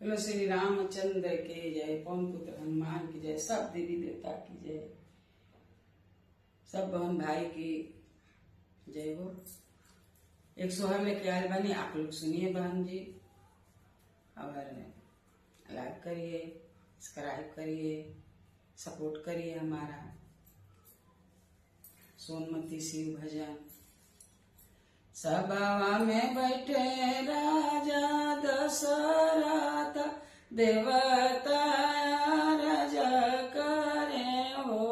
बोलो श्री रामचंद्र के जय, पवन पुत्र हनुमान की जय, सब देवी देवता की जय, सब बहन भाई की जय हो। एक सोहर लेके आए बनी, आप लोग सुनिए बहन जी, और लाइक करिए, सब्सक्राइब करिए, सपोर्ट करिए हमारा सोनमती शिव भजन। सभावा में बैठे राजा दशरथ देवता राजा करे हो,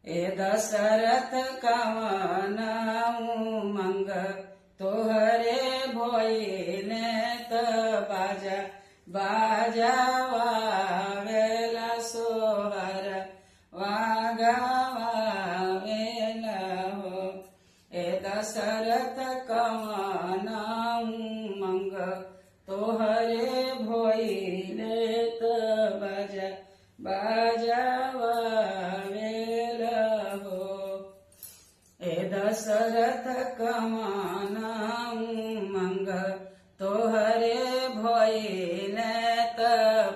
ए दशरथ कवन मंग तोहरे भोइले त बाजा बाजावावेला सोहर वागावावेला हो, ए दशरथ कवन मंग तोहरे भोइले त बाजा बाजावावेला हो, ए दशरथ कवन मंग तोहरे भोइले त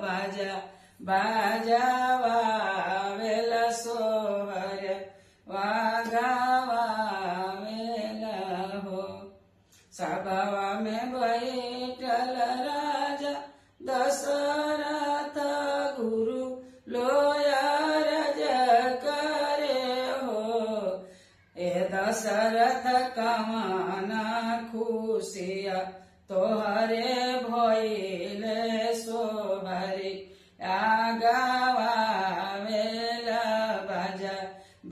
बाजा बाजावावेला सोहर वागावावेला हो। सभावा में बैठल राजा दशरथ गुरु लोया रज करे हो, ए दशरथ कमाना खुशिया तोहरे भइले सोहरे आगावावेला बाजा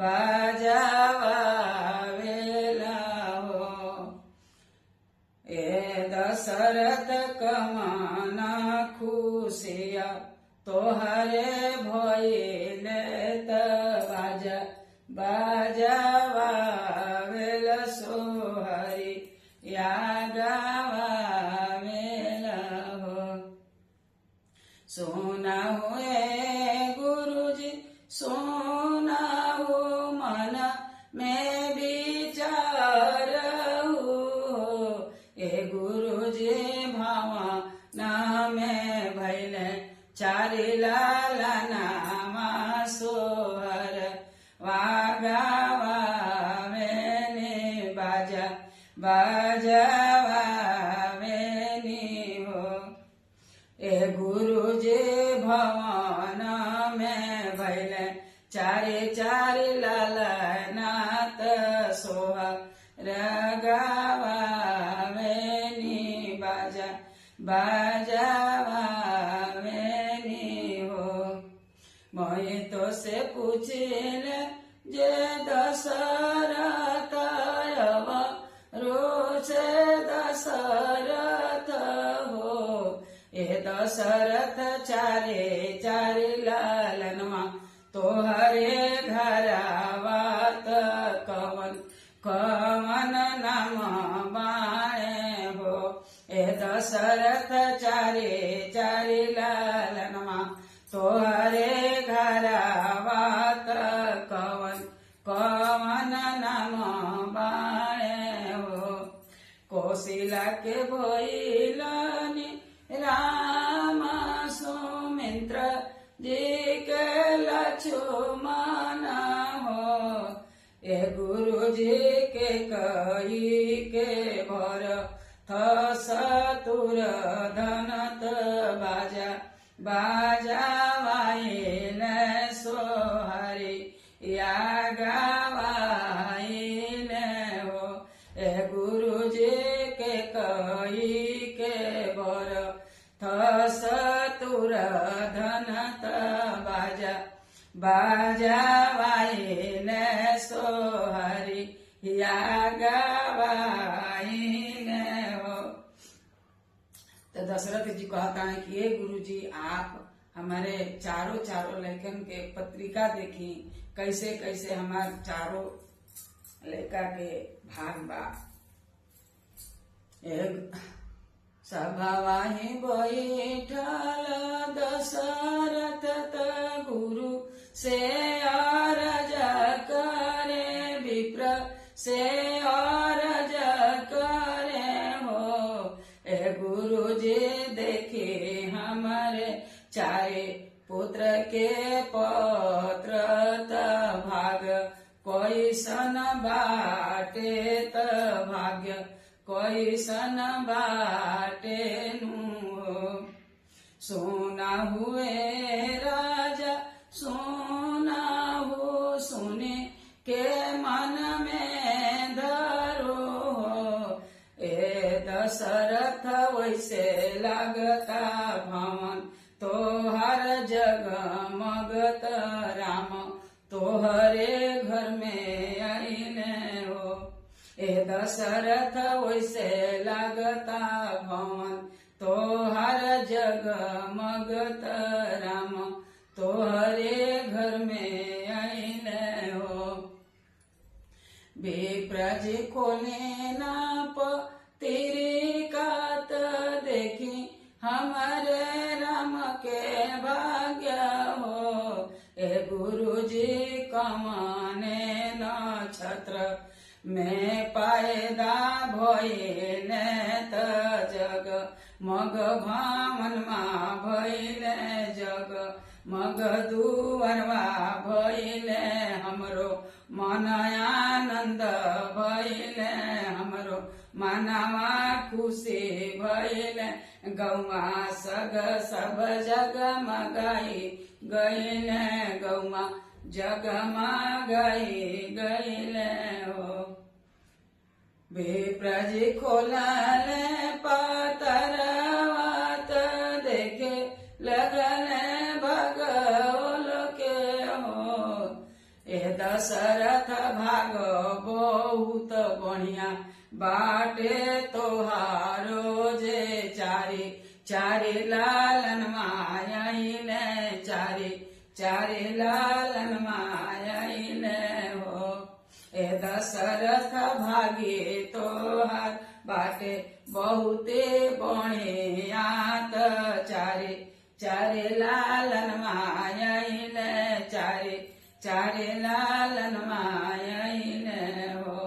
बाजावावेला हो, ए दशरथ कमाना खुशिया तोहरे भइले त बाजा बाजावावेला सोहरी आगावावेला हो। सोना हुए गुरुजी सोना हो मन में विचार हो, ए गुरुजी भावा नामे भैले चारि लाला नामा सोहर वागावावेने बाजा बाजावावेनी हो, ए गुरुजी भवन में भैले चारे चारि लाला नाथ सोहर गावावेनी बाजा बाजावावेनी हो। मैं तो से पूछिले जे दशरथ रोचे दशरथ हो, ए दशरथ चारे चारि लालनवा तोहरे घरवात कवन कवन नाम बाणे हो, ए दशरथ चारे चारि लालनवा तोहरे घरवात कवन कवन नाम बाणे हो। कोशिला के भइलनी राम सुमित्र जी के लक्ष्मण हो, ए गुरुजी के कही के भर सतुर धनत बाजा बाजावाइले सोहरी आगावाइले हो, ए गुरुजी के कही के बर सतुर धनत बाजा बाजावाइले सोहरी आगावाइले हो। तो दशरथ जी कहता है कि ये गुरु जी आप हमारे चारों चारों लड़कन के पत्रिका देखी, कैसे कैसे हमारे चारों लड़का के भाग बा। एक सभावाही बैठल दशरथ त गुरु से अरज करे विप्र से अरज करे हो, ए गुरुजी देखे चारे पुत्र के पत्र त भाग कैसन बाटे त भाग्य कैसन बाटे नु हो। सोना हुए राजा सोना हो सुने के मन में धरो हो। ए दशरथ वैसे लगता भवन तोहर जगमगत राम तोहरे घर में आइले हो। ए दशरथ वैसे लगता भवन तोहर जगमगत राम तोहरे घर में आइले हो। विप्रज खोले नाप तेरे कात देखी हमारे राम के भाग्य हो। ए गुरुजी कमाने नक्षत्र में पायदा भइले त जग मग भावनमा भइले जग मग दुवरवा भइले हमरो मन आनन्द भइले हमरो मनवा खुशी भइले गौवा सग सब जगमगाई गइले गौवा जगमगाई गइले हो। विप्रज खोलले पतरवात देखे लगले भगोल के हो। ए दशरथ भाग बहुत बढ़िया बाटे तोहारो जे चारी चारी लालन मायाइले चारी चारी लालन मायाइले हो। ए दशरथ भागे तोहार बाटे बहुते बढ़िया त चारे चारे लालन मायाइले चारे चारे लालन मायाइले हो।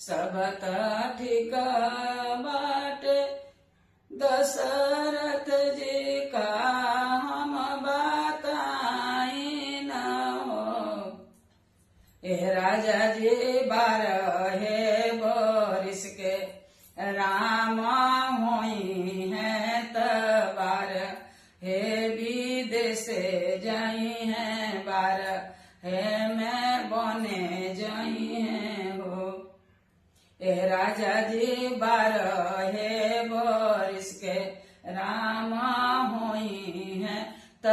सब त ठीक बाटे दशरथ जी का हम बताई न हो। ए राजा जी 12 बरिस के राम होई है त 12 हे विदेश जाई है 12 हे मैं बने जाई है हो। ए राजा जी 12 बरिस के राम होई है त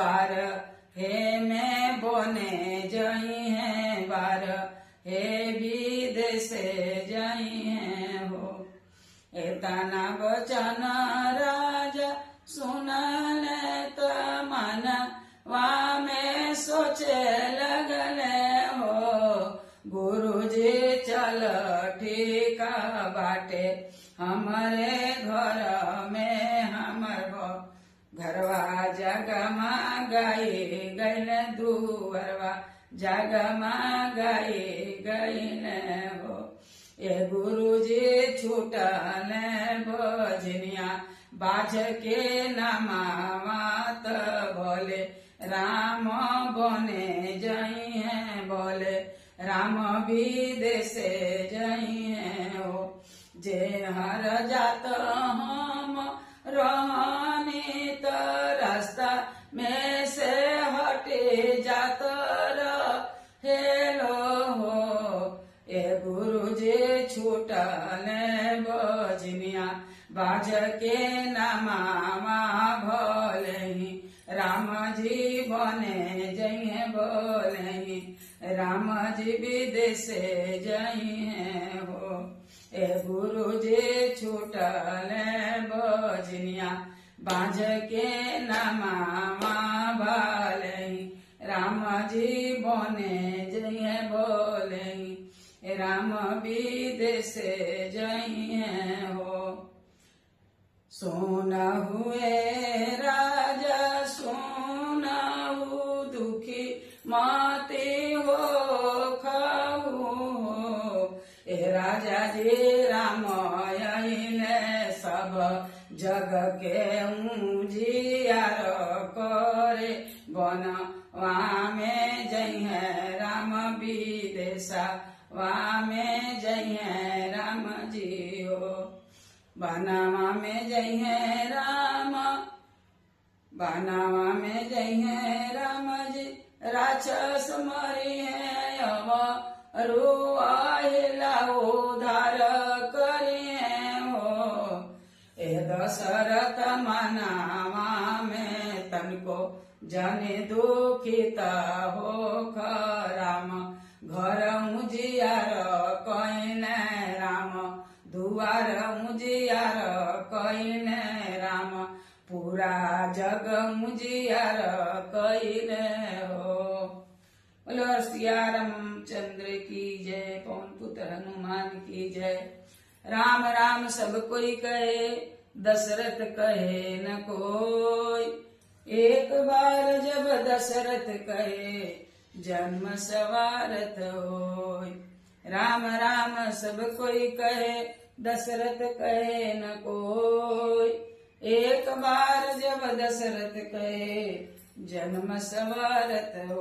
12 हे मैं बने जाई है 12 हे विदेश जाई है हो। एतना बचन राजा सुनले त मन वा में सोचे लगले हो। गुरुजी चल ठीक बाटे हमारे घर में हमर घरवा जगमगाई गइल दुवरवा जगमगाई गइल हो। ए गुरुजी छूटल बजनिया बाझ के नमावत बोले राम बने जई है बोले राम विदेश जई है हो। जे हर जात हम रहनी त रास्ता में से हटे जात हेलो हो। ए गुरुजी छूटल बजनिया बाज के नमावा भोले राम जी बने जई बोले राम जी विदेश जई हो। ए गुरुजी छूटल बजनिया बाज के नमावा भोले राम जी बने जई बोले राम विदेश जई हो। सोना हुए राजा सोना दुखी माते हो खाऊ हो। ए राजा जी राम आइले सब सब जग के उजियार करे। बनवा में जइहे राम विदेशा वा में जइहे राम जी हो। बनवा में जइहे राम, बनवा में जइहे राम जी, राक्षस मरी है अवरु उधार करिए हो। ए दशरथ मनावा में तनको जन दुखित हो राम, घर उजियार कइने राम, दुआर उजियार कइने राम, पूरा जग उजियार कइने हो। बोलो सिया रामचंद्र की जय, पवन पुत्र हनुमान की जय। राम राम सब कोई कहे, दशरथ कहे न कोई। एक बार जब दशरथ कहे, जन्म सवारत होय। राम राम सब कोई कहे, दशरथ कहे न कोई। एक बार जब दशरथ कहे, जन्म सवारत हो।